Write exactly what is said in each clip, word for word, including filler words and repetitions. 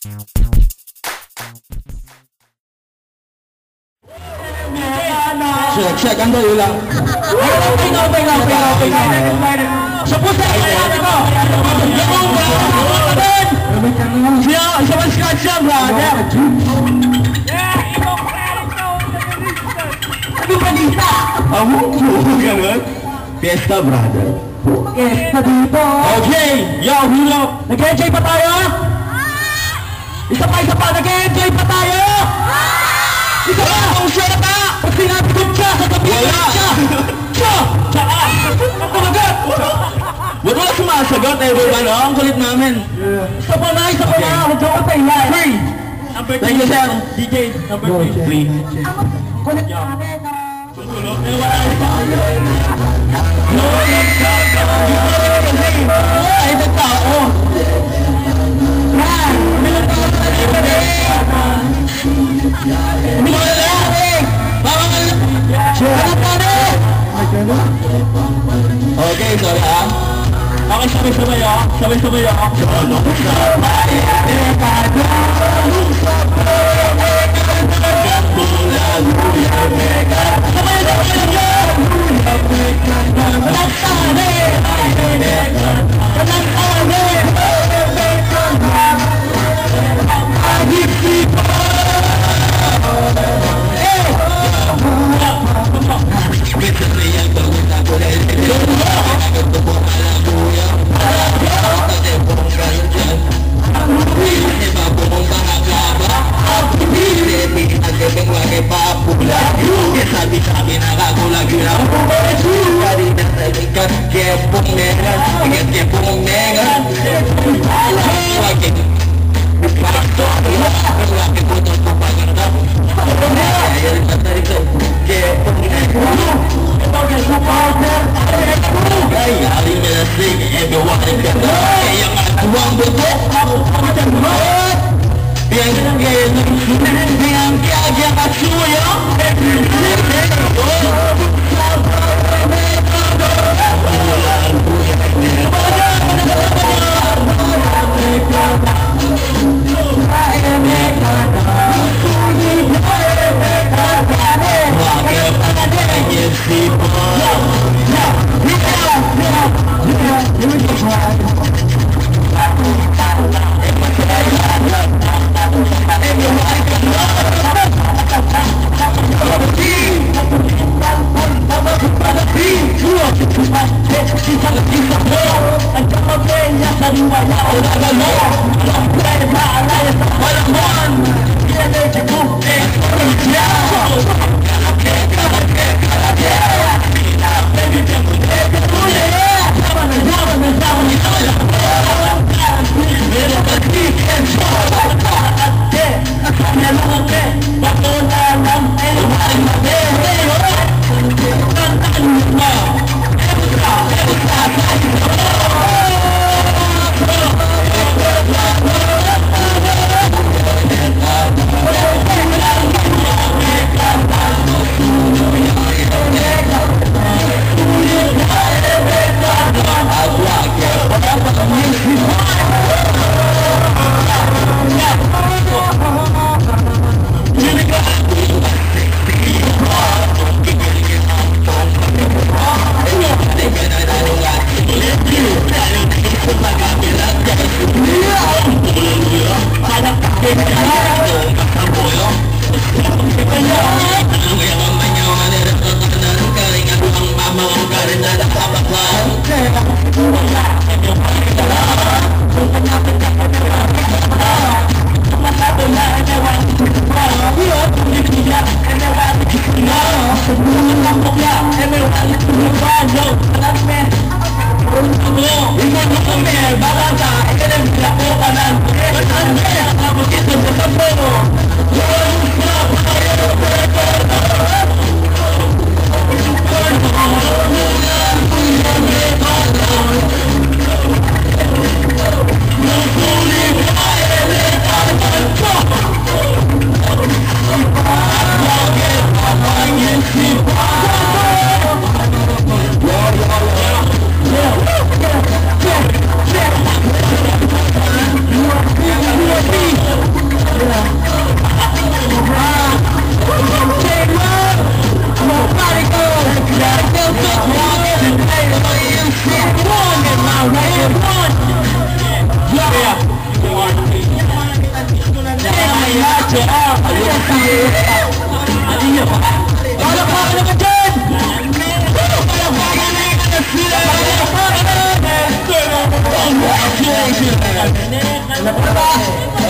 Check, check, andali lang. Ay, okay na, okay na, okay na, okay na. Siya po, sir, kaya natin po. Siya, siya, siya, brother. Ano balita? Amo ko, ganun. Fiesta, brother. Fiesta dito. Okay, yo, hulog. Nag-enjoy pa tayo? Isa pa, isa pa, nag-enjoy pa tayo? Isa pa! Ang sarap, ah! Pag sinabi ko, "Cha," sasabihin ko, "Cha! Cha! Cha!" Ang kumagat! Ba't wala sumasagot? Eh, ba't ano? Ang kulit namin. Isa pa na, isa pa na. Huwag ka patay na. Three. Thank you, sir. D J, number three. Three. Kulit namin, ah. Okay, sorry, ha? Okay, sabay-sabay, ha? Sabay-sabay, ha?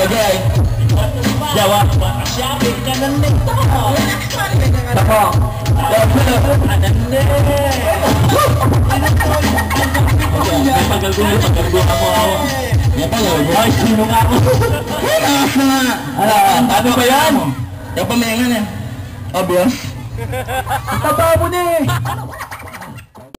Okay. Jawa. Tapang. Ay, sino nga ako? Ano, ano ba yan? Kapamengan eh. Obvious. Taba mo na eh.